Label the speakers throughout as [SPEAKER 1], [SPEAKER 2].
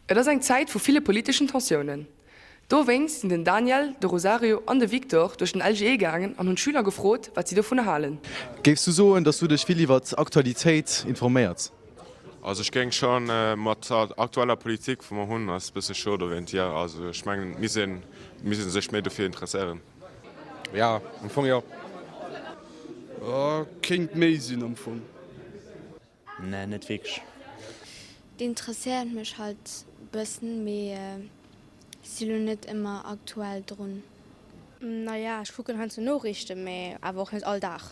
[SPEAKER 1] Et ass eng Zäit vu ville politeschen Tensiounen. Dowéinst sinn den Daniel, de Rosario an de Victor duerch den LGE gaangen an hunn d'Schüler gefrot, wat si dovunner halen.
[SPEAKER 2] Géifs du soen, dass du dech vill iwwer d'Aktualitéit informéiers?
[SPEAKER 3] Also ech géing schon mat der aktueller Politik wou mer hunn ass bësse scho dowéint jo. Also ech mengen et misst een misst een sech méi dofir interesséieren.
[SPEAKER 4] Ja am Fong jo.
[SPEAKER 5] Kéint méi sinn am Fong.
[SPEAKER 6] Nee, net wierklech.
[SPEAKER 7] D'interesséiert mech halt bëssen, mee si lo net ëmmer aktuell drun.
[SPEAKER 8] Naja, ech kucken heiansdo Noriichten, mee awer och net all Dag.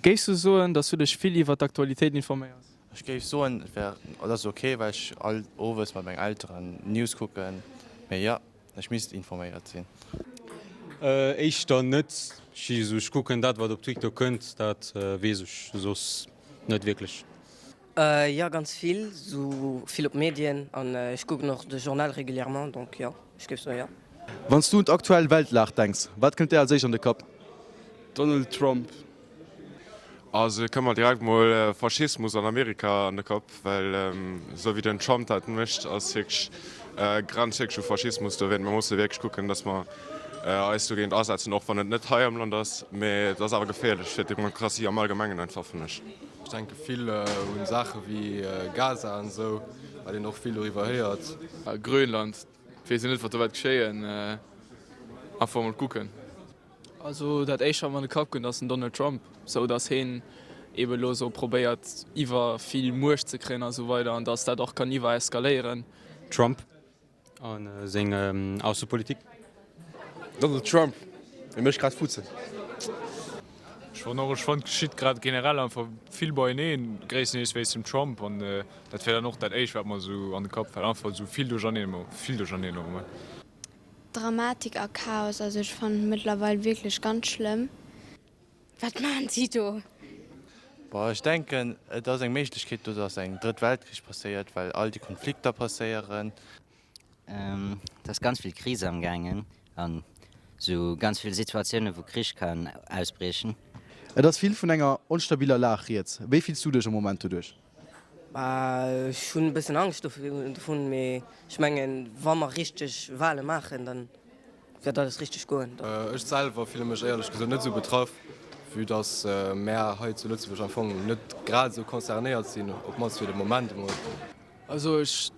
[SPEAKER 9] Géifs du soen, dass du dech vill iwwer d'Aktualitéit informéiers?
[SPEAKER 6] Ech géif soen, et wär, et ass ok, well ech all owes mat mengen Elteren d'News kucken, mee jo. Ech misst informéiert sinn.
[SPEAKER 10] Éischter net. Ech kucken dat wat op Twitter kënnt, dat weess ech soss net wierklech.
[SPEAKER 11] Jo ganz vill, sou vill op Medien an ech kucken och de Journal régulièrement, donc jo ech géif soen jo.
[SPEAKER 2] Wann s du un d'aktuell Weltlag denks, wat kënnt där als éischt an de Kapp?
[SPEAKER 5] Donald Trump.
[SPEAKER 3] Also kënnt mer direkt mol Faschismus an Amerika an de Kapp, well esou wéi den Trump dat mécht ass wierklech grenzt wierklech u Faschismus. Dowéint mer musse wierklech kucken, datt mer eis dogéint asetzen, och wann et net hei am Land ass, mee et ass awer geféierlech fir d'Demokratie am Allgemengen einfach, fannen ech.
[SPEAKER 4] Ech denke vill un Saache wéi Gaza an esou, well een och vill doriwwer héiert.
[SPEAKER 12] Grönland, weess een net wat do wäert geschéien, einfach mol kucken.
[SPEAKER 9] Also dat éischt wat mer an de Kapp kënnt ass den Donald Trump, sou datt heen eben elo sou probéiert iwwer vill Muecht ze kréien a sou weider an datt dat och kann iwwer eskaléieren.
[SPEAKER 10] Trump a seng Aussepolitik.
[SPEAKER 4] Donald Trump, e mécht grad Futzen.
[SPEAKER 12] Ech fannen och, ech fannen et geschitt grad generell einfach vill beieneen, gréisstendeels wéinst dem Trump an dat wär dann och dat éischt wat mer sou an de Kapp fält, einfach sou vill duercherneen, vill duercherneen och emol.
[SPEAKER 7] Dramatik a Chaos, also ech fannen et mëttlerweil wierklech ganz schlëmm.
[SPEAKER 8] Wat maan si do?
[SPEAKER 6] Bon, ech denken, et ass eng Méiglechkeet do, dass eng drëtt Weltkrich passéiert, well all déi Konflikter passéieren.
[SPEAKER 13] Et ass ganz vill Krise am gaangen an sou ganz vill Situatiounen wou Krich kann ausbriechen.
[SPEAKER 2] Et ass vill vun enger onstabiler Lag rieds. Wéi fills du dech am Moment doduerch?
[SPEAKER 11] Ech hunn e bëssen Angscht dovun, mee ech mengen, wa mer richteg Wale maachen, da wäert alles richteg goen.
[SPEAKER 4] Ech selwer fille mech éierlech gesot net esou betraff, vue dass mär hei zu Lëtzebuerg am Fong net grad esou concernéiert sinn, op d'mannst fir de Moment emol.
[SPEAKER 9] Also ech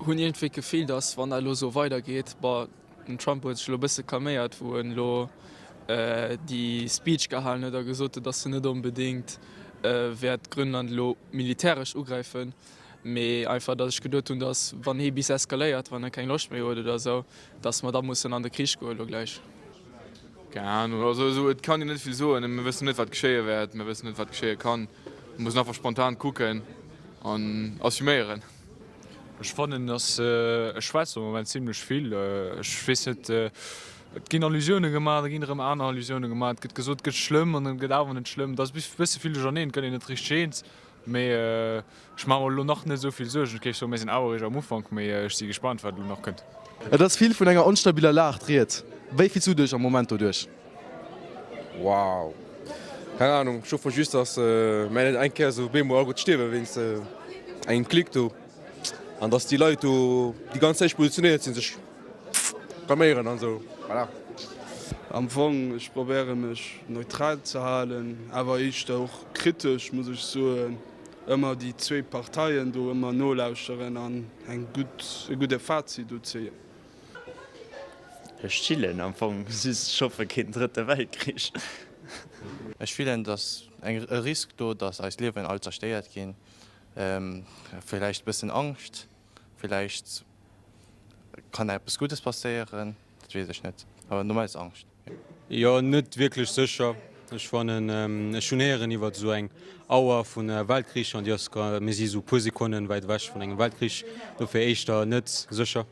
[SPEAKER 9] hunn iergendwéi d'Gefill, dass wann dat elo esou weidergeet, bon, Den Trump huet sech elo e bësse calméiert, wou en elo déi Speech gehalen huet a gesot huet, datt en net onbedéngt wäert Grönland elo militäresch ugräifen, mee einfach, datt ech geduet hunn, datt wann hee bis eskaléiert, wann e keng Loscht méi huet oder esou, datt mer da mussen an de Krich goen elo gläich.
[SPEAKER 12] Keng Ahnung, also esou, et kann een net vill soen, mir wëssen net wat geschéie wäert, mir wëssen net wat geschéie kann, mir mussen einfach spontan kucken an assuméieren. Ech fannen dass ech schwätze am Moment zimlech vill. Ech weess net, et ginn Allusioune gemaach, da ginn erëm aner Allusioune gemaach. Et gëtt gesot, et gëtt schlëmm an dann gëtt awer net schlëmm. Et ass e bësse vill duercherneen, et gëtt een net richteg eens. Mee ech maache mer elo nach net esou vill Suergen. Ech géif soen, mir sinn awer eréischt am Ufank, mee ech si gespaant, wat elo nach kënnt.
[SPEAKER 2] Et ass vill vun enger onstabiler Lag d'Ried. Wéi fills du dech am Moment doduerch?
[SPEAKER 4] Wow, keng Ahnung, ech hoffen just dass mär net eng Kéier sou bemol all gutt stierwen wéinst engem Klick do an dass déi Leit do déi ganz héich positionéiert sinn sech blaméieren an sou, voilà.
[SPEAKER 5] Am Fong, ech probéiere mech neutral ze halen, awer éischter och kritesch, muss ech soen. Ëmmer déi zwéi Parteien do ëmmer nolauschteren an eng gutt, e gudde Fazit do zéien.
[SPEAKER 6] Ech chillen am Fong, just ech hoffe keen drëtte Weltkrich. Ech fillen dass eng e Risk do, dass eis Liewen all zerstéiert ginn, villäicht e bëssen Angscht, villäicht kann eppes Guddes passéieren, dat weess ech net, awer normal ass Angscht.
[SPEAKER 10] Jo, net wierklech sécher. Ech fannen, ech hunn héieren iwwert esou eng Auer vun Weltkrich an déi ass, mir si esou puer Sekonnen wäit ewech vun engem Weltkrich, dofir éischter net sécher.